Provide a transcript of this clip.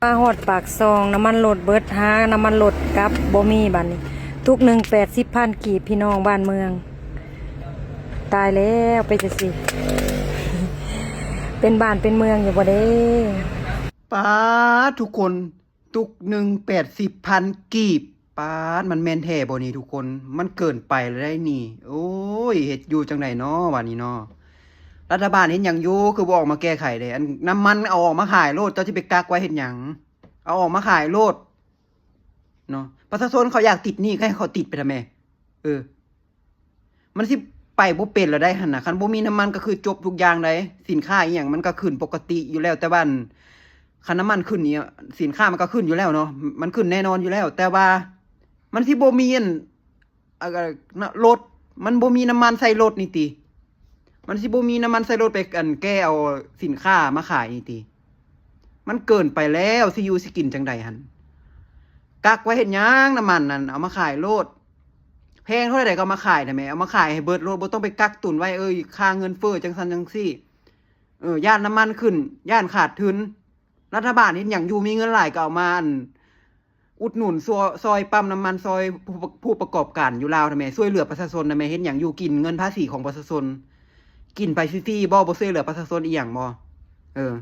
ມາຮອດປາກຊ່ອງ ນ້ຳມັນລົດເບິດ ຫານ້ຳມັນລົດກັບບໍ່ມີ ບາດນີ້ທຸກໜຶ່ງແປດສິບພັນກີບ ພີ່ນ້ອງບ້ານເມືອງ. ຕາຍແລ້ວ ເປັນຈັ່ງຊີ້ ເປັນບ້ານເປັນເມືອງຢູ່ບໍ່ເດ້? ປາດ ທຸກຄົນ ຕຸກໜຶ່ງແປດສິບພັນກີບ. ປາດ ມັນແມ່ນແທ້ບໍ່ນີ້ທຸກຄົນ? ມັນເກີນໄປແລ້ວໄດ໋ນີ້. ໂອ້ຍ ເຮັດຢູ່ຈັ່ງໃດນໍບາດນີ້ນໍ? ລັດຖະບານເຮັດຫຍັງຢູ່ ຄືບໍ່ອອກມາແກ້ໄຂເດ? ອັນນ້ຳມັນເອົາອອກມາຂາຍໂລດ ເຈົ້າຊິໄປກັກໄວ້ເຮັດຫຍັງ? ເອົາອອກມາຂາຍໂລດເນາະ. ປະຊາຊົນເຂົາຢາກຕິດໜີ້ ກໍໃຫ້ເຂົາຕິດໄປທຳໄມ? ເອີ ມັນຊິໄປບໍ່ເປັນແລ້ວໄດ໋ຫັ້ນນະ. ຄັນບໍ່ມີນ້ຳມັນກໍຄືຈົບທຸກຢ່າງໄດ໋. ສິນຄ້າອີ່ຫຍັງມັນກໍຂຶ້ນປົກກະຕິຢູ່ແລ້ວ ແຕ່ວ່າ ຄັນນ້ຳມັນຂຶ້ນນີ້ ສິນຄ້າມັນກໍຂຶ້ນຢູ່ແລ້ວເນາະ ມັນຂຶ້ນແນ່ນອນຢູ່ແລ້ວ. ແຕ່ວ່າມັນຊິບໍ່ມີອັນ ເອີ ລົດ ມັນບໍ່ມີນ້ຳມັນໃສ່ລົດນີ້ຕິ? ມັນຊິບໍ່ມີນ້ຳມັນໃສ່ລົດໄປ ອັນ ແກ່ເອົາສິນຄ້າມາຂາຍນີ້ຕິ? ມັນເກີນໄປແລ້ວ ຊິຢູ່ຊິກິນຈັ່ງໃດຫັ້ນ? ກັກໄວ້ເຮັດຫຍັງ? ນ້ຳມັນນັ້ນ ເອົາມາຂາຍໂລດ ແພງເທົ່າໃດກໍເອົາມາຂາຍຫັ້ນແໝ່. ເອົາມາຂາຍໃຫ້ເບິດໂລດ ບໍ່ຕ້ອງໄປກັກຕຸນໄວ້ ເອີຍ ຄ່າເງິນເຟີ້ຈັ່ງຊັ້ນຈັ່ງຊີ້. ເອີ ຢ້ານນ້ຳມັນຂຶ້ນ ຢ້ານຂາດທຶນ. ລັດຖະບານເຮັດຫຍັງຢູ່? ມີເງິນຫຼາຍກໍເອົາມາ ອັນ ອຸດໜູນ ຊ່ວ- ຊ່ອຍປ້ຳນ້ຳມັນ ຊ່ອຍຜູ້ປະ- ຜູ້ປະກອບການຢູ່ລາວຫັ້ນແໝ່ ຊ່ວຍເຫຼືອປະຊາຊົນຫັ້ນແໝ່. ເຮັດຫຍັງຢູ່? ກິນເງິນພາສີຂອງປະຊາຊົນ ກິນໄປຟຣີໆບໍ? ບໍ່ຊ່ວຍເຫຼືອປະຊາຊົນອີ່ຫຍັງບໍ? ເອີ